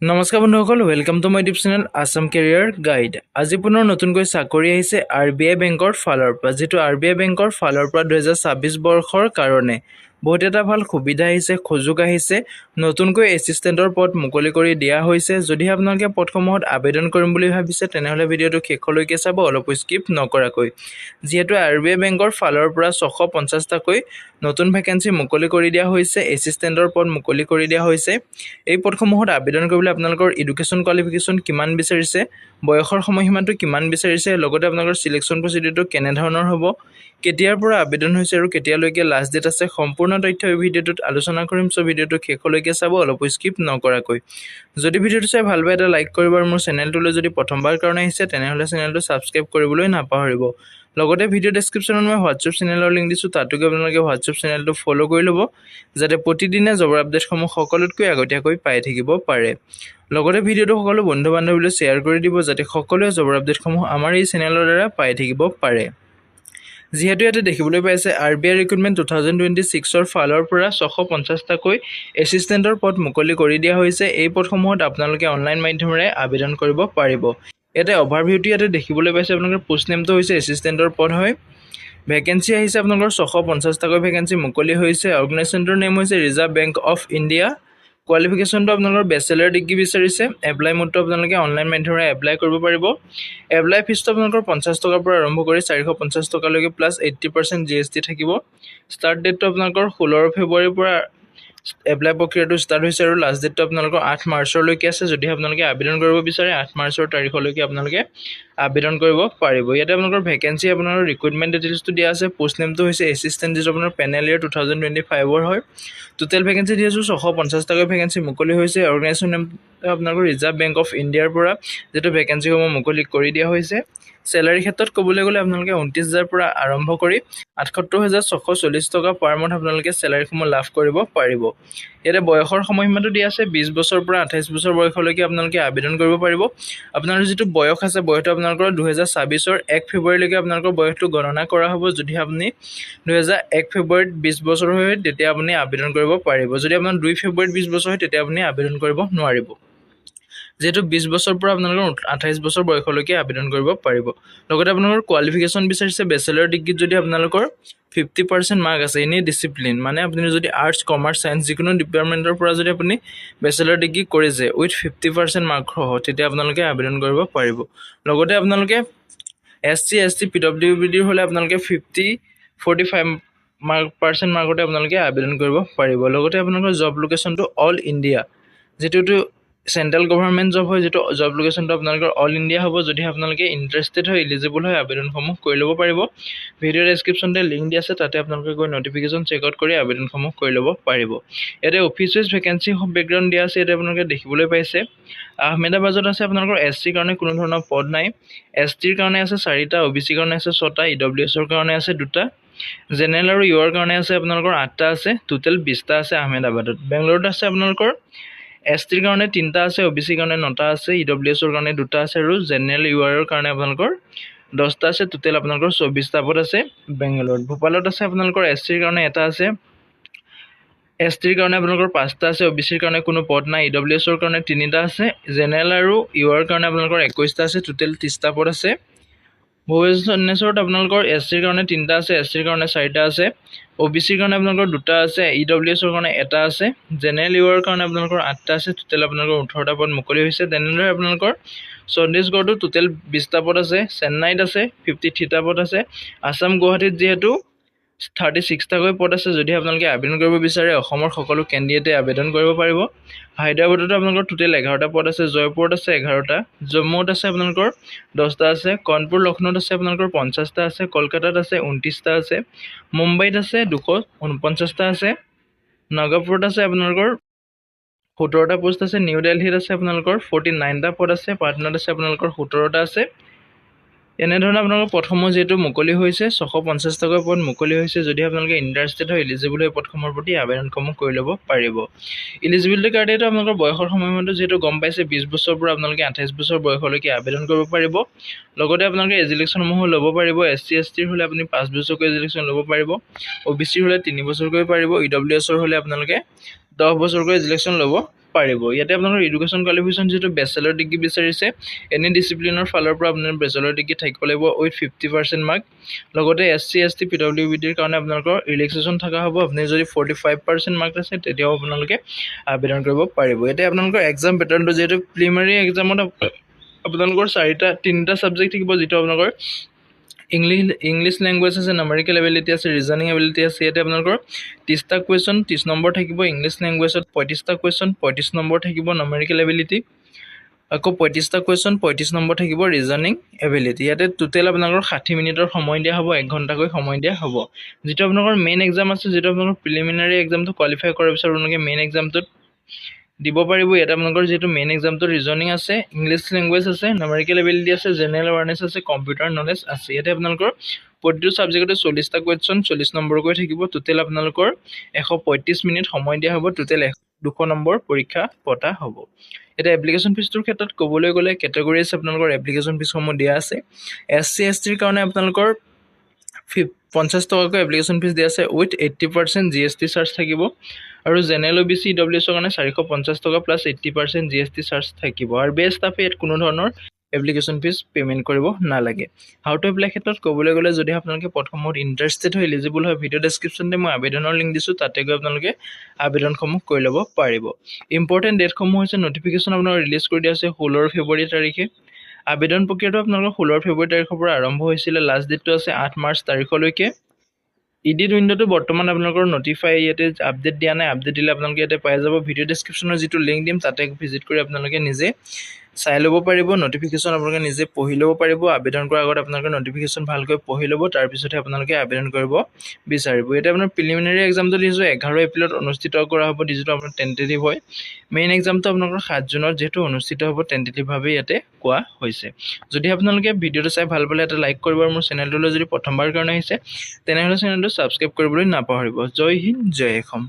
নমস্কাৰ বন্ধুসকল, welcome to my YouTube channel Assam Career Guide। আজি পুনৰ নতুনকৈ চাকৰি আহিছে আৰ বি আই বেংকৰ ফালৰ পৰা, যিটো আৰ বি আই বেংকৰ ফালৰ পৰা 2026 বৰ্ষৰ কাৰণে বহুত এটা ভাল সুবিধা আহিছে, সুযোগ আহিছে। নতুনকৈ এছিষ্টেণ্টৰ পদ মুকলি কৰি দিয়া হৈছে। যদিহে আপোনালোকে পদসমূহত আবেদন কৰিম বুলি ভাবিছে, তেনেহ'লে ভিডিঅ'টো শেষলৈকে চাব, অলপো স্কিপ নকৰাকৈ। যিহেতু আৰ বি আই বেংকৰ ফালৰ পৰা 650টাকৈ নতুন ভেকেঞ্চি মুকলি কৰি দিয়া হৈছে, এছিষ্টেণ্টৰ পদ মুকলি কৰি দিয়া হৈছে। এই পদসমূহত আবেদন কৰিবলৈ আপোনালোকৰ এডুকেশ্যন কোৱালিফিকেশ্যন কিমান বিচাৰিছে, বয়সৰ সময়সীমাটো কিমান বিচাৰিছে, লগতে আপোনালোকৰ চিলেকশ্যন প্ৰচিডিউৰটো কেনেধৰণৰ হ'ব, কেতিয়াৰ পৰা আবেদন হৈছে আৰু কেতিয়ালৈকে লাষ্ট ডেট আছে, সম্পূৰ্ণ তথ্য এই ভিডিঅ'টোত আলোচনা কৰিম। চ' ভিডিঅ'টো শেষলৈকে চাব, অলপো স্কিপ নকৰাকৈ। যদি ভিডিঅ'টো চাই ভাল পায়, এটা লাইক কৰিব আৰু মোৰ চেনেলটোলৈ যদি প্ৰথমবাৰ কাৰণে আহিছে, তেনেহ'লে চেনেলটো ছাবস্ক্ৰাইব কৰিবলৈ নাপাহৰিব। লগতে ভিডিঅ' ডেছক্ৰিপশ্যনত মই হোৱাটছএপ চেনেলৰ লিংক দিছোঁ, তাতো গৈ আপোনালোকে হোৱাটছএপ চেনেলটো ফ'ল' কৰি ল'ব, যাতে প্ৰতিদিনে জবৰ আপডেটসমূহ সকলোতকৈ আগতীয়াকৈ পাই থাকিব পাৰে। লগতে ভিডিঅ'টো সকলো বন্ধু বান্ধৱীলৈ শ্বেয়াৰ কৰি দিব, যাতে সকলোৱে জবৰ আপডেটসমূহ আমাৰ এই চেনেলৰ দ্বাৰা পাই থাকিব পাৰে। যিহেতু ইয়াতে দেখিবলৈ পাইছে, RBI recruitment 2026ৰ ফালৰ পৰা 650টাকৈ এছিষ্টেণ্টৰ পদ মুকলি কৰি দিয়া হৈছে। এই পদসমূহত আপোনালোকে অনলাইন মাধ্যমেৰে আবেদন কৰিব পাৰিব। ইয়াতে অভাৰভিউটো ইয়াতে দেখিবলৈ পাইছে, আপোনালোকৰ পোষ্ট নেমটো হৈছে এছিষ্টেণ্টৰ পদ হয়। ভেকেঞ্চি আহিছে আপোনালোকৰ 650টাকৈ ভেকেঞ্চি মুকলি হৈছে। অৰ্গেনাইজেশ্যনটোৰ নেম হৈছে ৰিজাৰ্ভ বেংক অফ ইণ্ডিয়া। কোৱালিফিকেশ্যনটো আপোনালোকৰ বেচেলাৰ ডিগ্ৰী বিচাৰিছে। এপ্লাই মোডটো আপোনালোকে অনলাইন মাধ্যমেৰে এপ্লাই কৰিব পাৰিব। এপ্লাই ফিজটো আপোনালোকৰ 50 টকাৰ পৰা আৰম্ভ কৰি 450 টকালৈকে, প্লাছ 80% জিএছটি থাকিব। ষ্টাৰ্ট ডেটটো আপোনালোকৰ 16 ফেব্ৰুৱাৰীৰ পৰা এপ্লাই প্ৰক্ৰিয়াটো ষ্টাৰ্ট হৈছে আৰু লাষ্ট ডেটটো আপোনালোকৰ 8 মাৰ্চলৈকে আছে। যদি আপোনালোকে আবেদন কৰিব বিচাৰে, 8 মাৰ্চৰ তাৰিখলৈকে আপোনালোকে আবেদন কৰিব পাৰিব। ইয়াতে আপোনালোকৰ ভেকেঞ্চি, আপোনালোকৰ ৰিক্ৰুইটমেণ্ট ডিটেইলছটো দিয়া আছে। পোষ্ট নেমটো হৈছে এছিষ্টেণ্ট, যিটো আপোনাৰ পেনেল ইয়েৰ 2025ৰ হয়। টোটেল ভেকেঞ্চি দি আছোঁ, 650টাকৈ ভেকেঞ্চি মুকলি হৈছে। অৰ্গেনাইজেশ্যন নেম আপোনালোকৰ ৰিজাৰ্ভ বেংক অফ ইণ্ডিয়াৰ পৰা যিটো ভেকেঞ্চিসমূহ মুকলি কৰি দিয়া হৈছে। চেলাৰীৰ ক্ষেত্ৰত ক'বলৈ গ'লে আপোনালোকে 29 হাজাৰৰ পৰা আৰম্ভ কৰি 78,640 টকা পাৰ মান্থ আপোনালোকে চেলাৰীসমূহ লাভ কৰিব পাৰিব। ইয়াতে বয়সৰ সময়সীমাটো দিয়া আছে, 20 বছৰৰ পৰা 28 বছৰ বয়সলৈকে আপোনালোকে আবেদন কৰিব পাৰিব। আপোনাৰ যিটো বয়স আছে, বয়সটো আপোনালোকৰ 2026ৰ 1 ফেব্ৰুৱাৰীলৈকে আপোনালোকৰ বয়সটো গণনা কৰা হ'ব। যদি আপুনি 2001 ফেব্ৰুৱাৰীত 20 বছৰ হয়, তেতিয়া আপুনি আবেদন কৰিব পাৰিব। যদি আপোনাৰ 2 ফেব্ৰুৱাৰীত 20 বছৰ হয়, তেতিয়া আপুনি আবেদন কৰিব নোৱাৰিব। যিহেতু 20 বছৰৰ পৰা আপোনালোকৰ 28 বছৰ বয়সলৈকে আবেদন কৰিব পাৰিব। লগতে আপোনালোকৰ কোৱালিফিকেশ্যন বিচাৰিছে, বেচেলাৰ ডিগ্ৰীত যদি আপোনালোকৰ 50% মাৰ্ক আছে এনি ডিচিপ্লিন, মানে আপুনি যদি আৰ্টছ, কমাৰ্চ, ছায়েন্স যিকোনো ডিপাৰ্টমেণ্টৰ পৰা যদি আপুনি বেচেলাৰ ডিগ্ৰী কৰিছে উইথ 50% মাৰ্কসহ, তেতিয়া আপোনালোকে আবেদন কৰিব পাৰিব। লগতে আপোনালোকে S C, S T, P W B ডিৰ হ'লে আপোনালোকে ফিফটি 45 মাৰ্ক পাৰ্চেণ্ট মাৰ্কতে আপোনালোকে আবেদন কৰিব পাৰিব। লগতে আপোনালোকৰ জব লোকেশ্যনটো অল ইণ্ডিয়া, যিটো চেণ্ট্ৰেল গভৰ্ণমেণ্ট জব হয়, যিটো জব লোকেশ্যনটো আপোনালোকৰ অল ইণ্ডিয়া হ'ব। যদি আপোনালোকে ইণ্টাৰেষ্টেড হয়, ইলিজিবল হয়, আবেদনসমূহ কৰি ল'ব পাৰিব। ভিডিঅ' ডেছক্ৰিপশ্যনতে লিংক দি আছে, তাতে আপোনালোকে গৈ নটিফিকেশ্যন চেক আউট কৰি আবেদনসমূহ কৰি ল'ব পাৰিব। ইয়াতে অফিচ ৱাইজ ভেকেঞ্চি বেকগ্ৰাউণ্ড দিয়া আছে, ইয়াতে আপোনালোকে দেখিবলৈ পাইছে। আহমেদাবাদত আছে আপোনালোকৰ এছ চিৰ কাৰণে কোনো ধৰণৰ পদ নাই। এছ টিৰ কাৰণে আছে চাৰিটা, অ' বি চিৰ কাৰণে আছে ছটা, ই ডব্লিউ এছৰ কাৰণে আছে দুটা, জেনেৰেল আৰু ইউ আৰ কাৰণে আছে আপোনালোকৰ আঠটা আছে। টোটেল 20টা আছে আহমেদাবাদত। বেংগলোৰত আছে আপোনালোকৰ এছ টিৰ কাৰণে তিনিটা আছে, অ' বি চিৰ কাৰণে নটা আছে, ই ডব্লিউ এছৰ কাৰণে দুটা আছে আৰু জেনেৰেল ইউ আৰৰ কাৰণে আপোনালোকৰ 10টা আছে। টোটেল আপোনালোকৰ 24টা পদ আছে বেংগলোৰত। ভূপালত আছে আপোনালোকৰ এছ চিৰ কাৰণে এটা আছে, এছ টিৰ কাৰণে আপোনালোকৰ পাঁচটা আছে, অ' বি চিৰ কাৰণে কোনো পদ নাই, ই ডব্লিউ এছৰ কাৰণে তিনিটা আছে, জেনেৰেল আৰু ইউ আৰ কাৰণে আপোনালোকৰ 21টা আছে, টোটেল 30টা পদ আছে। ভুৱনেশ্বৰত আপোনালোকৰ এছ চিৰ কাৰণে তিনিটা আছে, এছ টিৰ কাৰণে চাৰিটা আছে, অ' বি চিৰ কাৰণে আপোনালোকৰ দুটা আছে, ই ডব্লিউ এছৰ কাৰণে এটা আছে, জেনেৰেল ইউ আৰৰ কাৰণে আপোনালোকৰ আঠটা আছে। টোটেল আপোনালোকৰ 18টা পদ মুকলি হৈছে। তেনেদৰে আপোনালোকৰ ছত্তীশগড়তো টোটেল 20টা পদ আছে। চেন্নাইত আছে 53টা পদ আছে। আছাম গুৱাহাটীত যিহেতু 36টাকৈ পদ আছে, যদি আপোনালোকে আবেদন কৰিব বিচাৰে, অসমৰ সকলো কেণ্ডিডেটে আবেদন কৰিব পাৰিব। হায়দৰাবাদতো আপোনালোকৰ টোটেল 11টা পদ আছে। জয়পুৰত আছে 11টা, জম্মুত আছে আপোনালোকৰ 10টা আছে, কানপুৰ লক্ষ্ণৌত আছে আপোনালোকৰ 50টা আছে, কলকাতাত আছে 29টা আছে, মুম্বাইত আছে 249টা আছে, নাগপুৰত আছে আপোনালোকৰ 17টা পোষ্ট আছে, নিউ দিল্লীত আছে আপোনালোকৰ 49টা পদ আছে, পাটনাত আছে আপোনালোকৰ 17টা আছে। এনেধৰণে আপোনালোকৰ পদসমূহ যিহেতু মুকলি হৈছে, 650টাকৈ পদ মুকলি হৈছে। যদি আপোনালোকে ইণ্টাৰেষ্টেড হয়, ইলিজিবল হয়, পদসমূহৰ প্ৰতি আবেদনসমূহ কৰি ল'ব পাৰিব। ইলিজিবিলিটি ক্ৰাইটেৰিয়াটো আপোনালোকৰ বয়সৰ সময়মতে যিহেতু গম পাইছে, 20 বছৰৰ পৰা আপোনালোকে 28 বছৰ বয়সলৈকে আবেদন কৰিব পাৰিব। লগতে আপোনালোকে এজ ৰিলেক্সেশ্যনসমূহো ল'ব পাৰিব। এছ চি, এছ টিৰ হ'লে আপুনি 5 বছৰকৈ এজ ৰিলেক্সেশ্যন ল'ব পাৰিব, অ' বি চিৰ হ'লে 3 বছৰকৈ পাৰিব, ই ডব্লিউ এছৰ হ'লে আপোনালোকে 10 বছৰকৈ ৰিলেক্সেশ্যন ল'ব পাৰিব। ইয়াতে আপোনালোকৰ এডুকেশ্যন কোৱালিফিকেশ্যন যিটো বেচেলৰ ডিগ্ৰী বিচাৰিছে, এনি ডিচিপ্লিনৰ ফালৰ পৰা আপোনাৰ বেচেলৰ ডিগ্ৰী থাকিব লাগিব উইথ 50% মাৰ্ক। লগতে S C, S T, PW বিডিৰ কাৰণে আপোনালোকৰ ৰিলেক্সেশ্যন থকা হ'ব। আপুনি যদি 45% মাৰ্ক আছে, তেতিয়াও আপোনালোকে আবেদন কৰিব পাৰিব। ইয়াতে আপোনালোকৰ এক্সাম পেটাৰ্ণটো যিহেতু প্ৰিলিমিনাৰী এক্সামত আপোনালোকৰ চাৰিটা তিনিটা ছাবজেক্ট থাকিব, যিটো আপোনালোকৰ ইংলিছ লেংগুৱেজ আছে, নামেৰিকেল এবিলিটি আছে, ৰিজনিং এবিলিটি আছে। ইয়াতে আপোনালোকৰ 30টা কুৱেশ্যন 30 নম্বৰ থাকিব। ইংলিছ লেংগুৱেজত 35টা কুৱেশ্যন 35 নম্বৰ থাকিব। নামেৰিকেল এবিলিটি আকৌ 35টা কুৱেশ্যন 35 নম্বৰ থাকিব। ৰিজনিং এবিলিটি ইয়াতে টোটেল আপোনালোকৰ 60 মিনিটৰ সময় দিয়া হ'ব, এক ঘণ্টাকৈ সময় দিয়া হ'ব। যিটো আপোনালোকৰ মেইন এক্সাম আছে, যিটো আপোনালোকৰ প্ৰিলিমিনাৰী এক্সামটো কোৱালিফাই কৰাৰ পিছত আপোনালোকে মেইন এক্সামটোত দিব পাৰিব। ইয়াতে আপোনালোকৰ যিহেতু মেইন এক্সামটোত ৰিজনিং আছে, ইংলিছ লেংগুৱেজ আছে, নামেৰিকেল এবিলিটি আছে, জেনেৰেল এৱাৰনেছ আছে, কম্পিউটাৰ নলেজ আছে। ইয়াতে আপোনালোকৰ প্ৰতিটো ছাবজেক্টতে 40টা কুৱেশ্যন 40 নম্বৰকৈ থাকিব। টোটেল আপোনালোকৰ 135 মিনিট সময় দিয়া হ'ব। টোটেল 200 নম্বৰ পৰীক্ষা পতা হ'ব। এতিয়া এপ্লিকেশ্যন ফিজটোৰ ক্ষেত্ৰত ক'বলৈ গ'লে কেটেগৰিজ আপোনালোকৰ এপ্লিকেশ্যন ফিজসমূহ দিয়া আছে। এছ চি, এছ টিৰ কাৰণে আপোনালোকৰ 50 টকাকৈ এপ্লিকেশ্যন ফিজ দিয়া আছে, উইথ 80% জিএছটি চাৰ্জ থাকিব। আৰু জেনেৰেল, অ' বি চি, ই ডব্লিউ এছৰ কাৰণে 450 টকা প্লাছ 80% জিএছটি চাৰ্জ থাকিব। আৰু বি ষ্টাফে ইয়াত কোনো ধৰণৰ এপ্লিকেশ্যন ফিজ পে'মেণ্ট কৰিব নালাগে। How to apply ক্ষেত্ৰত ক'বলৈ গ'লে, যদি আপোনালোকে পদসমূহত ইণ্টাৰেষ্টেড হৈ এলিজিবল হয়, ভিডিঅ' ডেছক্ৰিপশ্যনতে মই আবেদনৰ লিংক দিছোঁ, তাতে গৈ আপোনালোকে আবেদনসমূহ কৰি ল'ব পাৰিব। ইম্পৰ্টেণ্ট ডেটসমূহ হৈছে নটিফিকেশ্যন আপোনালোকৰ ৰিলিজ কৰি দিয়া হৈছে 16 ফেব্ৰুৱাৰী তাৰিখে। আবেদন প্ৰক্ৰিয়াটো আপোনালোকৰ 16 ফেব্ৰুৱাৰী তাৰিখৰ পৰা আৰম্ভ হৈছিলে। লাষ্ট ডেটটো আছে 8 মাৰ্চ তাৰিখলৈকে। ইডিট উইণ্ড'টো বৰ্তমান আপোনালোকৰ নটিফাই ইয়াতে আপডেট দিয়া নাই। আপডেট দিলে আপোনালোকে ইয়াতে পাই যাব। ভিডিঅ' ডেছক্ৰিপশ্যনৰ যিটো লিংক দিম, তাতে ভিজিট কৰি আপোনালোকে নিজে চাই ল'ব পাৰিব। নটিফিকেশ্যন আপোনালোকে নিজে পঢ়ি ল'ব পাৰিব। আবেদন কৰাৰ আগত আপোনালোকে নটিফিকেশ্যন ভালকৈ পঢ়ি ল'ব, তাৰপিছতহে আপোনালোকে আবেদন কৰিব বিচাৰিব। এতিয়া আপোনাৰ প্ৰিলিমিনাৰী এক্সামটো দিছোঁ 11 এপ্ৰিলত অনুষ্ঠিত কৰা হ'ব, যিটো আপোনাৰ টেণ্টেটিভ হয়। মেইন এক্সামটো আপোনালোকৰ 7 জুনত যিহেতু অনুষ্ঠিত হ'ব, টেণ্টেটিভভাৱে ইয়াতে কোৱা হৈছে। যদি আপোনালোকে ভিডিঅ'টো চাই ভাল পালে এটা লাইক কৰিব আৰু মোৰ চেনেলটোলৈ যদি প্ৰথমবাৰ কাৰণে আহিছে, তেনেহ'লে চেনেলটো ছাবস্ক্ৰাইব কৰিবলৈ নাপাহৰিব। জয় হিন্দ, জয় অসম।